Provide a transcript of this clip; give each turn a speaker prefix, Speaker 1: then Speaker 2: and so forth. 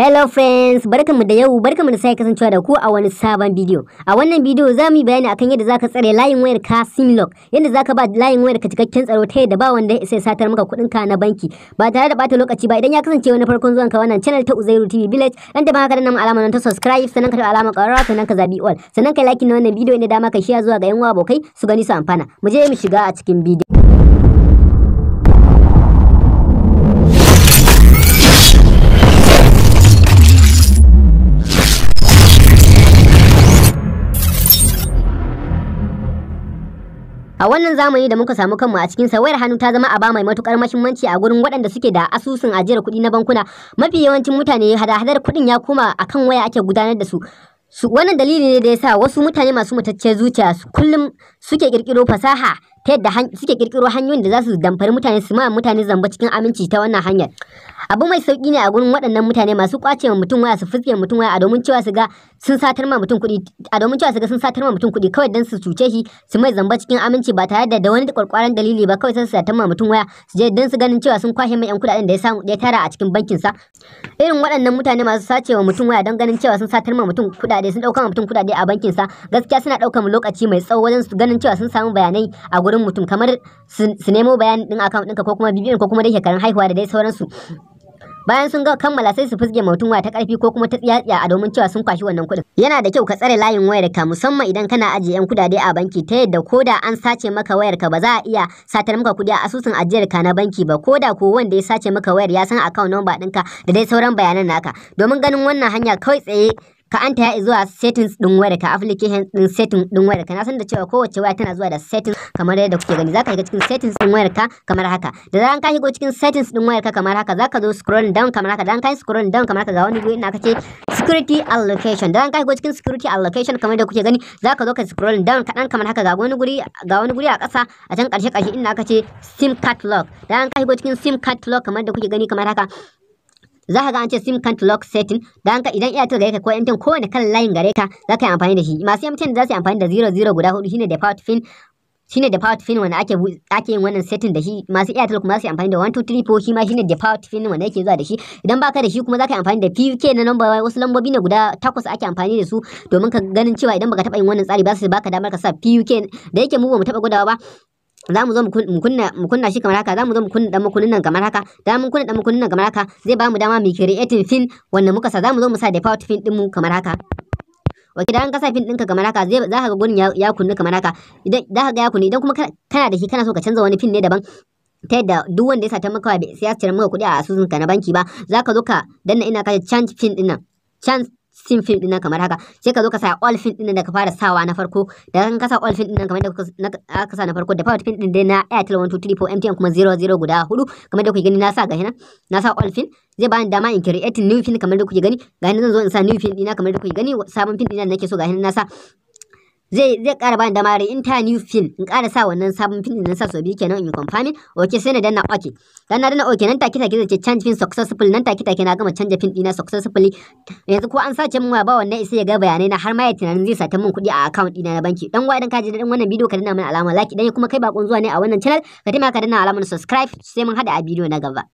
Speaker 1: Hello friends, barkanmu da yau, barkanmu da sake kasancewa da ku a wani sabon bidiyo. A wannan bidiyo za mu yi bayani akan yadda zaka tsare layin wayar ka SIM lock, yadda zaka ba layin wayar ka cikakken tsaro ta yadda ba wanda ya isa satar maka kuɗin ka na banki ba tare da bata lokaci ba. Idan ya kasance wani farkon zuwan ka wannan channel ta Uzairu TV Village, dan da ba haka danna mu alamar nan ta subscribe, sannan ka taɓa alamar ƙararrawa, sannan ka zabi all, sannan ka like na wannan bidiyo inda dama ka share zuwa ga yan uwa abokai su gani su amfana. Mu je mu shiga a cikin bidiyo. A wannan zamani da muka samu kanmu a cikin sa, wayar hannu ta zama aba mai matukar mahimmanci a gurin waɗanda suke da asusun ajiyar kuɗi na bankuna. Mafi yawancin mutane hada-hadar kuɗin ya koma akan waya ake gudanar da su. Wannan dalili ne da yasa wasu mutane masu matacciyar zuciya kullum suke kirkiro fasaha ta yadda suke kirkiro hanyoyin da za su damfari mutane su ma mutane zamba cikin aminci ta wannan hanyar. Abu mai sauki ne a gurin waɗannan mutane masu kwace wa mutum waya su fuske mutum waya a domin cewa su ga sun satar ma mutum kuɗi, a domin cewa su ga sun satar ma mutum kuɗi kawai dan su cuce shi su mai zamba cikin aminci ba tare da wani kwarkwaran dalili ba. Kawai sai su satar ma mutum waya su je dan su ganin cewa sun kwashe mai yan kuɗaɗen da ya samu da ya tara a cikin bankin sa. Irin waɗannan mutane masu sace wa mutum waya don ganin cewa sun satar ma mutum kuɗaɗe, sun ɗauka ma mutum kuɗaɗe a bankin sa, gaskiya suna ɗaukar lokaci mai tsawo wajen su ganin cewa sun samu bayanai a gurin mutum, kamar su nemo bayanin ɗin account ɗinka ko kuma bibiyan ko kuma dai shekarun haihuwa da dai sauransu. Bayan sun ga kammala sai su fusge mutum waya ta karfi ko kuma ta tsiya a domin cewa sun kwashi wannan kuɗin. Yana da kyau ka tsare layin wayar ka musamman idan kana ajiye yan kudade a banki, ta yadda ko da an sace maka wayar ka ba za a iya satar maka kuɗi a asusun ajiyar ka na banki ba, ko da ko wanda ya sace maka wayar ya san account number ɗinka da dai sauran bayanan naka. Domin ganin wannan hanya kawai tsaye ka anta ya zuwa settings din wayar ka, application din setting din wayar ka. Na san da cewa kowace waya tana zuwa da settings kamar yadda kuke gani. Zaka shiga cikin settings din wayar ka kamar haka. Da zaran ka shigo cikin settings din wayar ka kamar haka, zaka zo scrolling down kamar haka. Da zaran ka scrolling down kamar haka, ga wani guri ina kace security allocation. Da zaran ka shigo cikin security allocation kamar yadda kuke gani, zaka zo ka scrolling down kadan kamar haka, ga wani guri a ƙasa a can ƙarshe ƙarshe inda aka ce SIM card lock. Da zaran ka shigo cikin SIM card lock kamar yadda kuke gani kamar haka, za ka ga an ce SIM card lock setting. Da haka idan Airtel gare ka ko MTN, kowane kalan layin gare ka za ka yi amfani da shi. Masu MTN za su yi amfani da 00 guda hudu, shine default pin, shine default pin wanda ake yin wannan setting da shi. Masu Airtel kuma za su yi amfani da 1 2 3 4, shi ma shine default pin wanda yake zuwa da shi. Idan baka da shi kuma za ka yi amfani da PUK na number, wasu lambobi ne guda 8 ake amfani da su domin ka ganin cewa idan baka taba yin wannan tsari ba su baka damar ka sa PUK. Da yake mu ba mu taba gwadawa ba, za mu zo mu kunna shi kamar haka. Za mu zo mu kunna dan makunnin nan kamar haka. Da mun kunna dan makunnin nan kamar haka, zai ba mu dama mu creating pin wanda muka sa. Za mu zo mu sa default pin din mu kamar haka. Ok, da an kasa pin ɗinka kamar haka, zai za ka ga gurin ya kunnu kamar haka. Idan za ka ga ya kunnu, idan kuma kana da shi kana so ka canza wani pin ne daban ta yadda duk wanda ya sata maka bai sai ya cire maka kuɗi a asusun ka na banki ba, za ka zo ka danna ina ka change pin ɗin nan, change sim pin ɗin nan kamar haka. Sai ka zo ka sa all pin ɗin da ka fara sawa na farko. Da kan ka sa all pin ɗin nan kamar da aka sa na farko, default pin ɗin dai na Airtel 1 2 3 4, MTN kuma 00 guda 4 kamar da kuke gani. Na sa gashi nan, na sa all pin, zai bani dama in create new pin kamar da kuke gani. Gashi nan zan zo in sa new pin ɗina kamar da kuke gani, sabon pin ɗina da nake so gashi nan na sa. Zai ƙara bani dama re enter new pin, in ƙara sa wannan sabon pin din na sa so biyu kenan, in yi confirming. Okay, sai na danna okay. Dan na danna okay nan take take zai ce change pin successful. Nan take take na gama canja pin dina successfully. Yanzu ko an sace min waya ba wannan isa ya ga bayanai na har ma ya tunanin zai sata min kuɗi a account dina na banki. Dan uwa idan ka ji daɗin wannan bidiyo ka danna mana alamar like. Idan kuma kai bakon zuwa ne a wannan channel ka taimaka ka danna alamar subscribe. Sai mun hada a bidiyo na gaba.